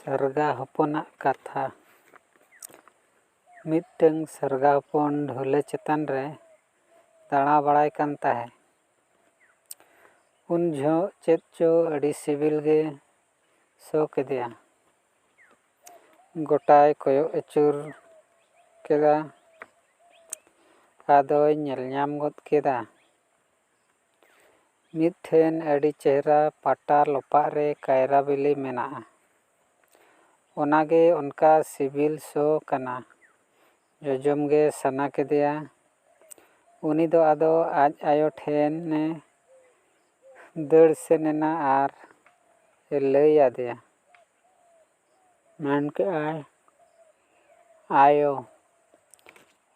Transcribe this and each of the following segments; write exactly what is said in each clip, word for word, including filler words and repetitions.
ᱥᱟᱨᱜᱟ ᱦᱚᱯᱚᱱᱟᱜ ᱠᱟᱛᱷᱟ᱾ ᱢᱤᱫᱴᱟᱹᱝ ᱥᱟᱨᱜᱟ ᱦᱚᱯᱚᱱ ᱰᱷᱩᱞᱟᱹ ᱪᱮᱛᱟᱱ ᱨᱮ ᱫᱟᱬᱟ ᱵᱟᱲᱟᱭ ᱠᱟᱱ ᱛᱟᱦᱮᱸ᱾ ᱩᱱ ᱡᱚᱦᱚᱜ ᱪᱮᱫ ᱪᱚ ᱟᱹᱰᱤ ᱥᱤᱵᱤᱞ ᱜᱮ ᱥᱚ ᱠᱮᱫᱮᱭᱟ᱾ ᱜᱚᱴᱟᱭ ᱠᱚᱭᱚᱜ ᱟᱹᱪᱩᱨ ᱠᱮᱫᱟ᱾ ᱟᱫᱚᱭ ᱧᱮᱞ ᱧᱟᱢ ᱜᱚᱫ ᱠᱮᱫᱟ, ᱢᱤᱫ ᱴᱷᱮᱱ ᱟᱹᱰᱤ ᱪᱮᱦᱨᱟ ᱯᱟᱴᱟ ᱞᱚᱯᱟᱜ ᱨᱮ ᱠᱟᱭᱨᱟ ᱵᱤᱞᱤ ᱢᱮᱱᱟᱜᱼᱟ᱾ ᱚᱱᱟᱜᱮ ᱚᱱᱠᱟ ᱥᱤᱵᱤᱞ ᱥᱚ ᱠᱟᱱᱟ, ᱡᱚᱡᱚᱢ ᱜᱮ ᱥᱟᱱᱟ ᱠᱮᱫᱮᱭᱟ᱾ ᱩᱱᱤ ᱫᱚ ᱟᱫᱚ ᱟᱡ ᱟᱭᱳ ᱴᱷᱮᱱᱮ ᱫᱟᱹᱲ ᱥᱮᱱ ᱮᱱᱟ ᱟᱨ ᱮ ᱞᱟᱹᱭ ᱟᱫᱮᱭᱟ᱾ ᱢᱮᱱ ᱠᱮᱜᱼᱟᱭ, "ᱟᱭᱳ,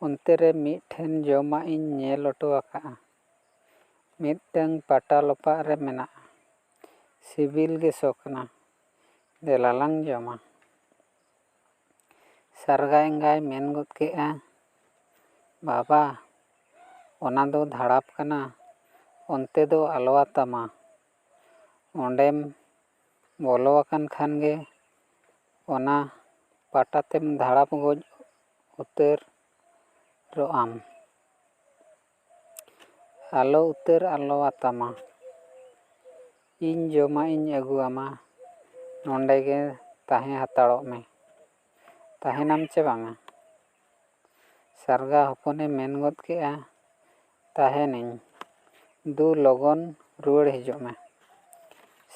ᱚᱱᱛᱮ ᱨᱮ ᱢᱤᱫ ᱴᱷᱮᱱ ᱡᱚᱢᱟᱜ ᱤᱧ ᱧᱮᱞ ᱚᱴᱚ ᱟᱠᱟᱫᱼᱟ᱾ ᱢᱤᱫᱴᱟᱹᱝ ᱯᱟᱴᱟ ᱞᱚᱯᱟᱜ ᱨᱮ ᱢᱮᱱᱟᱜᱼᱟ᱾ ᱥᱤᱵᱤᱞ ᱜᱮ ᱥᱚ ᱠᱟᱱᱟ᱾ ᱫᱮᱞᱟ ᱞᱟᱝ ᱡᱚᱢᱟ᱾" ᱥᱟᱨᱜᱟ ᱮᱸᱜᱟᱭ ᱢᱮᱱ ᱜᱚᱫ ᱠᱮᱜᱼᱟ, "ᱵᱟᱵᱟ, ᱚᱱᱟ ᱫᱚ ᱫᱷᱟᱲᱟᱯ ᱠᱟᱱᱟ, ᱚᱱᱛᱮ ᱫᱚ ᱟᱞᱚ ᱟᱛᱟᱢᱟ᱾ ᱚᱸᱰᱮᱢ ᱵᱚᱞᱚ ᱟᱠᱟᱱ ᱠᱷᱟᱱ ᱜᱮ ᱚᱱᱟ ᱯᱟᱴᱟ ᱛᱮᱢ ᱫᱷᱟᱲᱟᱯ ᱜᱚᱡ ᱩᱛᱟᱹᱨᱚᱜ ᱟᱢ᱾ ᱟᱞᱚ ᱩᱛᱟᱹᱨ ᱟᱞᱚ ᱟᱛᱟᱢᱟ᱾ ᱤᱧ ᱡᱚᱢᱟᱜ ᱤᱧ ᱟᱹᱜᱩ ᱟᱢᱟ, ᱱᱚᱸᱰᱮ ᱜᱮ ᱛᱟᱦᱮᱸ ᱦᱟᱛᱟᱲᱚᱜ ᱢᱮ᱾ ᱛᱟᱦᱮᱱᱟᱢ ᱪᱮ ᱵᱟᱝᱟ?" ᱥᱟᱨᱜᱟ ᱦᱚᱯᱚᱱᱮ ᱢᱮᱱ ᱜᱚᱫ ᱠᱮᱜᱼᱟ, "ᱛᱟᱦᱮᱱᱟᱹᱧ᱾ ᱫᱩ ᱞᱚᱜᱚᱱ ᱨᱩᱣᱟᱹᱲ ᱦᱤᱡᱩᱜ ᱢᱮ᱾"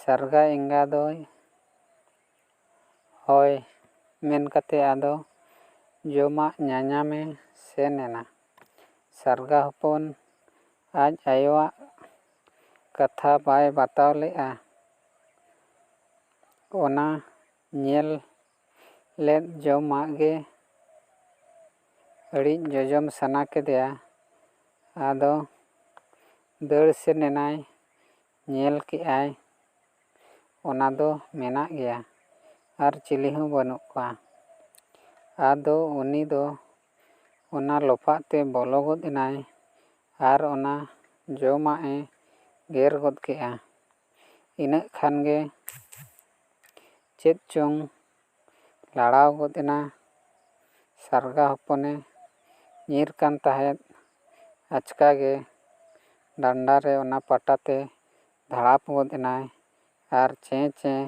ᱥᱟᱨᱜᱟ ᱮᱸᱜᱟ ᱫᱚᱭ ᱦᱳᱭ ᱢᱮᱱ ᱠᱟᱛᱮ ᱟᱫᱚ ᱡᱚᱢᱟᱜ ᱧᱟᱧᱟᱢᱮ ᱥᱮᱱ ᱮᱱᱟ᱾ ᱥᱟᱨᱜᱟ ᱦᱚᱯᱚᱱ ᱟᱡ ᱟᱭᱳᱣᱟᱜ ᱠᱟᱛᱷᱟ ᱵᱟᱭ ᱵᱟᱛᱟᱣ ᱞᱮᱜᱼᱟ᱾ ᱚᱱᱟ ᱧᱮᱞ ᱞᱮᱫ ᱡᱚᱢᱟᱜ ᱜᱮ ᱟᱹᱰᱤ ᱡᱚᱡᱚᱢ ᱥᱟᱱᱟ ᱠᱮᱫᱮᱭᱟ᱾ ᱟᱫᱚ ᱫᱟᱹᱲ ᱥᱮᱱ ᱮᱱᱟᱭ, ᱧᱮᱞ ᱠᱮᱜᱼᱟᱭ, ᱚᱱᱟ ᱫᱚ ᱢᱮᱱᱟᱜ ᱜᱮᱭᱟ ᱟᱨ ᱪᱤᱞᱤ ᱦᱚᱸ ᱵᱟᱹᱱᱩᱜ ᱠᱚᱣᱟ᱾ ᱟᱫᱚ ᱩᱱᱤ ᱫᱚ ᱚᱱᱟ ᱞᱚᱯᱟᱜ ᱛᱮ ᱵᱚᱞᱚ ᱜᱚᱫ ᱮᱱᱟᱭ ᱟᱨ ᱚᱱᱟ ᱡᱚᱢᱟᱜ ᱮ ᱜᱮᱨ ᱜᱚᱫ ᱠᱮᱜᱼᱟ᱾ ᱤᱱᱟᱹᱜ ᱠᱷᱟᱱ ᱜᱮ ᱪᱮᱫ ᱪᱚᱝ ᱞᱟᱲᱟᱣ ᱜᱚᱫ ᱮᱱᱟ᱾ ᱥᱟᱨᱜᱟ ᱦᱚᱯᱚᱱᱮ ᱧᱤᱨ ᱠᱟᱱ ᱛᱟᱦᱮᱸᱫ᱾ ᱟᱪᱠᱟ ᱜᱮ ᱰᱟᱱᱰᱟ ᱨᱮ ᱚᱱᱟ ᱯᱟᱴᱟ ᱛᱮ ᱫᱷᱟᱲᱟᱯ ᱜᱚᱫ ᱮᱱᱟᱭ ᱟᱨ ᱪᱮᱸ ᱪᱮᱸ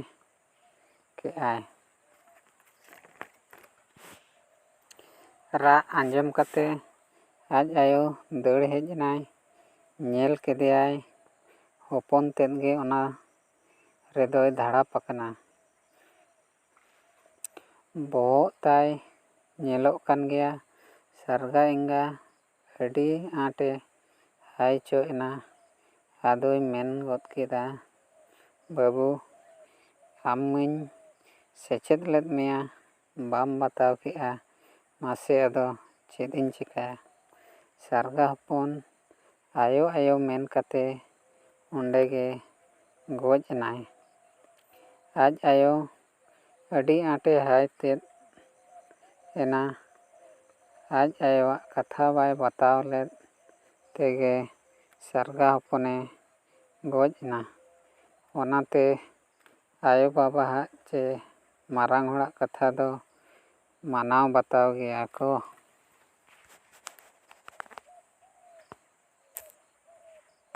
ᱠᱮᱜᱼᱟᱭ᱾ ᱨᱟᱜ ᱟᱸᱡᱚᱢ ᱠᱟᱛᱮ ᱟᱡ ᱟᱭᱳ ᱫᱟᱹᱲ ᱦᱮᱡ ᱮᱱᱟᱭ᱾ ᱧᱮᱞ ᱠᱮᱫᱮᱭᱟᱭ, ᱦᱚᱯᱚᱱ ᱛᱮᱫ ᱜᱮ ᱚᱱᱟ ᱨᱮᱫᱚᱭ ᱫᱷᱟᱲᱟᱯ ᱟᱠᱟᱱᱟ᱾ ᱵᱚᱦᱚᱜ ᱛᱟᱭ ᱧᱮᱞᱚᱜ ᱠᱟᱱ ᱜᱮᱭᱟ᱾ ᱥᱟᱨᱜᱟ ᱮᱸᱜᱟ ᱟᱹᱰᱤ ᱟᱸᱴᱮ ᱦᱟᱭ ᱪᱚ ᱮᱱᱟ᱾ ᱟᱫᱚᱭ ᱢᱮᱱ ᱜᱚᱫ ᱠᱮᱫᱟ, "ᱵᱟᱹᱵᱩ, ᱟᱢ ᱢᱟᱹᱧ ᱥᱮᱪᱮᱫ ᱞᱮᱫ ᱢᱮᱭᱟ, ᱵᱟᱢ ᱵᱟᱛᱟᱣ ᱠᱮᱜᱼᱟ, ᱢᱟᱥᱮ ᱟᱫᱚ ᱪᱮᱫ ᱤᱧ ᱪᱤᱠᱟᱹᱭᱟ?" ᱥᱟᱨᱜᱟ ᱦᱚᱯᱚᱱ ᱟᱭᱳ ᱟᱭᱳ ᱢᱮᱱ ᱠᱟᱛᱮ ᱚᱸᱰᱮ ᱜᱮ ᱜᱚᱡ ᱮᱱᱟᱭ᱾ ᱟᱡ ᱟᱭᱳ ᱟᱹᱰᱤ ᱟᱸᱴᱮ ᱦᱟᱭ ᱛᱮᱫ ᱮᱱᱟ᱾ ᱟᱡ ᱟᱭᱳᱣᱟᱜ ᱠᱟᱛᱷᱟ ᱵᱟᱭ ᱵᱟᱛᱟᱣ ᱞᱮᱫ ᱛᱮᱜᱮ ᱥᱟᱨᱜᱟ ᱦᱚᱯᱚᱱᱮ ᱜᱚᱡ ᱮᱱᱟ᱾ ᱚᱱᱟᱛᱮ ᱟᱭᱳ ᱵᱟᱵᱟᱣᱟᱜ ᱪᱮ ᱢᱟᱨᱟᱝ ᱦᱚᱲᱟᱜ ᱠᱟᱛᱷᱟ ᱫᱚ ᱢᱟᱱᱟᱣ ᱵᱟᱛᱟᱣ ᱜᱮᱭᱟ ᱠᱚ᱾